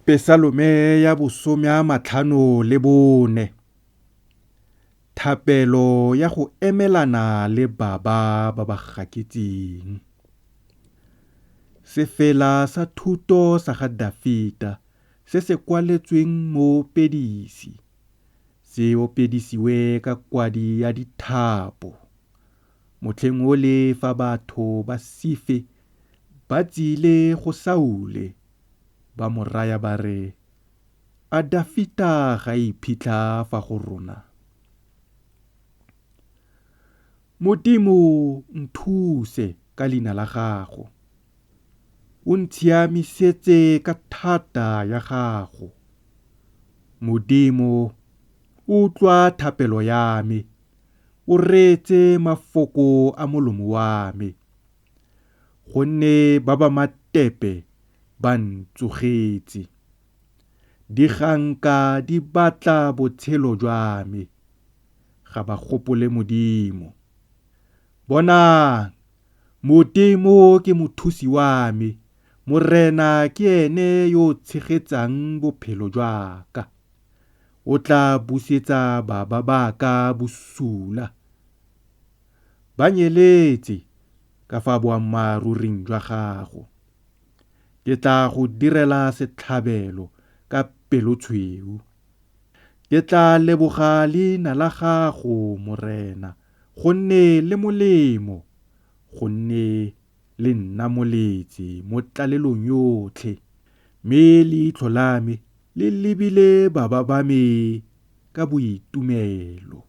Pesalome ya bo54. Thapelo ya go emelana le baba ba ba gaketseng. Sefela sa thuto sa ga Dafita se se kwaletsweng moopedisi. Se opedisiwe ka kwadi ya dithapo. Motlheng ole fa batho ba Sife ba tsile go Saule, ba mo raya ba re, A Dafita ga a iphitlha fa go rona? Modimo, nthuse ka leina la gago, o ntshiamisetse ka thata ya gago. Modimo, utlwa thapelo ya me, o reetse mafoko a molomo wa me. Gonne ba ba matepe ba ntsogetse, diganka di batla botshelo jwa me, ga ba gopole Modimo. Bonang, Modimo ke mothusi wa me, Morena ke ene yo o tshegetsang bophelo jwa ka. O tla busetsa baba ba ka bosula, ba nyeletse ka fa boammaaruring jwa gago. Ke tla go direla setlhabelo ka pelotshweu. Ke tla leboga leina la gago, Morena, gonne le molemo, gonne le nnamoletse mo tlalelong yotlhe, mme leitlho la me le lebile baba ba me ka boitumelo.